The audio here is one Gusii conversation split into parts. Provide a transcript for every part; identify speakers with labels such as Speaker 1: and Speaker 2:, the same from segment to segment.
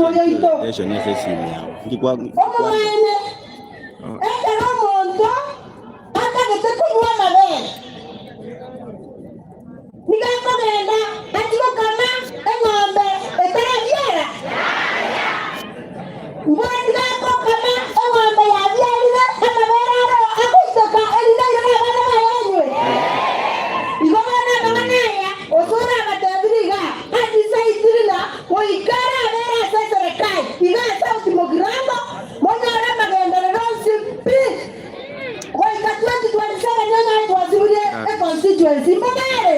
Speaker 1: oyoito.
Speaker 2: Station ase esimu yao. Nki kwa
Speaker 1: Omomaene, ekero omonto atagete konywa amabere, nigo akogenda achie gokama eng'ombe etarabiara. Mbwenu nigo agokama eng'ombe yabiarire amabere aro agoiteka, erinde airere abana baye banywe. Igo bono amang'ana aya Osoro abatebirie iga, Ase ng'a goika arabere ase eserekari iga ase Otimokirando, monyore amagenderero onsi pi goika 2027 onyore twasiburie econstituency. Mbobere?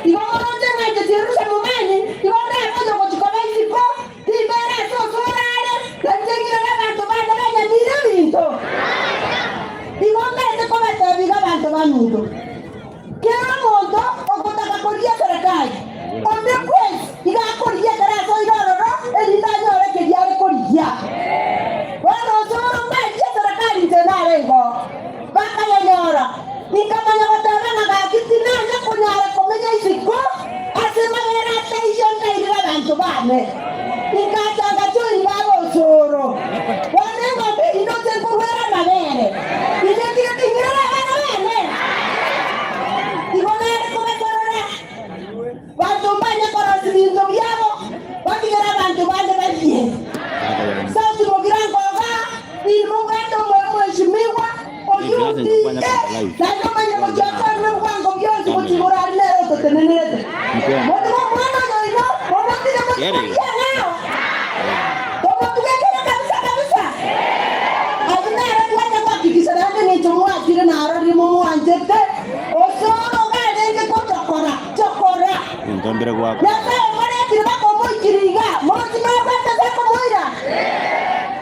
Speaker 1: Igo moroche ng'a inche tierusha momanyi, igo ndabe oyogochia koba isiko, timbera ase osoro are, na inche ng'irore abanto bande banyamire ebinto. Igo mbaete kobatebia iga abanto baminto. Kera omonto ogotaka korigia eserekari, onde bwensi iga akorigia ekero asoire ororo, erinde anyore keria are korigia. Bono osoro mbarigie eserekari inche nare igo. Bakayenyora. Inkamanya goteba ng'a gaki tinanya konyara komenya isiko ase mabere ataiyo nkairire abanto bane. Ingacha ngachoini baba osoro. Bono eng'ombe eyio ndoche nkorwera amabere. Inche tiga ting'irere abana bane. Igo nare kobasorora. Banto mbanye korosia binto biabo, batigere abanto bande barie. Sauti mogira nkoga, inwe mobwate omoyo mweshimigwa, oyio otike, naende omanye gochia okorire bwango bionsi gochia igoro aria nere ototenenerete. Motige omwana oyo oino, momotige mochie korigia ng'ao. Tomotige kere kabisa kabisa. Ayio nere twacha gohakikisha naende ng'encho mwachire narorire momwanchete. Osoro iga arenge gochokora chokora.
Speaker 2: Ebinto mbire goaka.
Speaker 1: Nyasae.